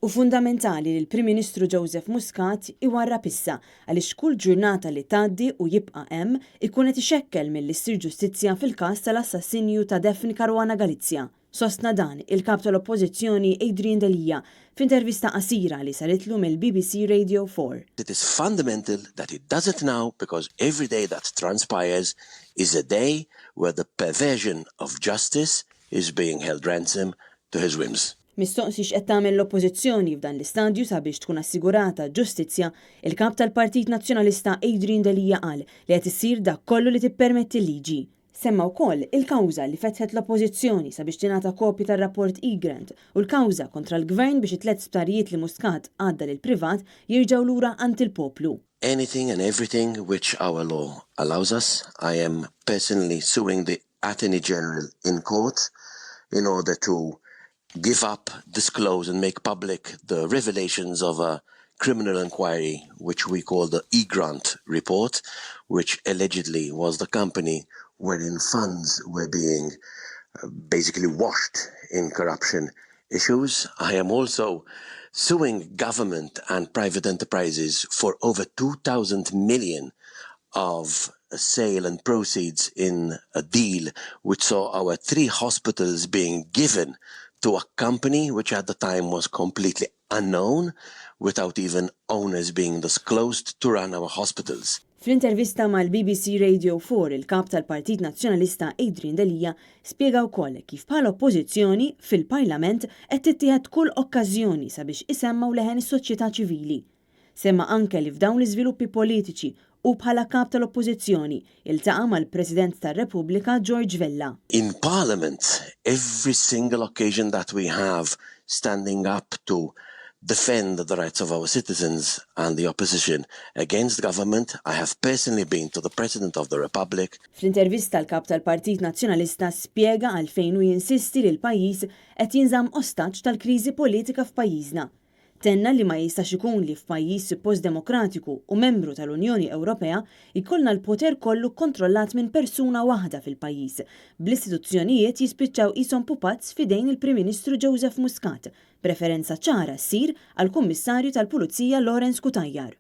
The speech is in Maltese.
Hu fundamentali li l-Prim Ministru Joseph Muscat iwarrab issa għaliex kull ġurnata li tgħaddi u jibqa' hemm ikun qed ixekkel milli ssir ġustizzja fil-każ tal-assassinju ta' Daphne Caruana Galizia. Sostna dan il-Kap tal-Oppożizzjoni Adrian Delia f'intervista qasira li saritlu mill-BBC Radio 4. It is fundamental that he does it now because every day that transpires is a day where the perversion of justice is being held ransom to his whims. Mistoqsi x'qed tagħmel l-Oppożizzjoni f'dan l-istadju sabiex tkun assigurata ġustizzja, il-Kap tal-Partit Nazzjonalista Adrian Delia qal li qed issir dak kollu li tippermetti l-liġi. Semma wkoll il-kawża li fetħet l-Oppożizzjoni sabiex tingħata kopja tar-rapport Egrant u l-kawża kontra l-Gvern biex it-tliet sptarijiet li Muscat għadda lill-privat jerġgħu lura għand il-poplu. Anything and everything which our law allows us. I am personally suing the Attorney General in court in order to give up, disclose and make public the revelations of a criminal inquiry which we call the Egrant report, which allegedly was the company wherein funds were being basically washed in corruption issues. I am also suing government and private enterprises for over 2,000 million of sale and proceeds in a deal which saw our three hospitals being given to a company which at the time was completely unknown, without even owners being disclosed, to run our hospitals. Fl-intervista mal-BBC Radio 4, il-kap tal-Partit Nazzjonalista Adrian Delia spjega wkoll kif bħala oppożizzjoni fil-Parlament qed tittieħed kull okkażjoni sabiex isemmgħu leħen is-soċjetà ċivili. Semma anke li f'dawn l-iżviluppi politiċi u bħala kap tal-Oppożizzjoni iltaqa' mal-President tar-Repubblika George Vella. In Parliament, every single occasion that we have standing up to defend the rights of our citizens and the opposition against government, I have personally been to the President of the Republic. Fl-intervista l-kap tal-Partit Nazzjonalista spjega għalfejn hu jinsisti li l-pajjiż qed jinżamm ostaġġ tal-kriżi politika f'pajjiżna. Tenna li ma jistax ikun li f'pajjiż suppost demokratiku u membru tal-Unjoni Ewropea jkollna l-poter kollu kontrollat minn persuna waħda fil-pajjiż, bl-istituzzjonijiet jispiċċaw qishom pupazz f'idejn il-Prim Ministru Joseph Muscat, b'referenza ċara ssir għall-Kummissarju tal-Pulizija Lawrence Cutajar.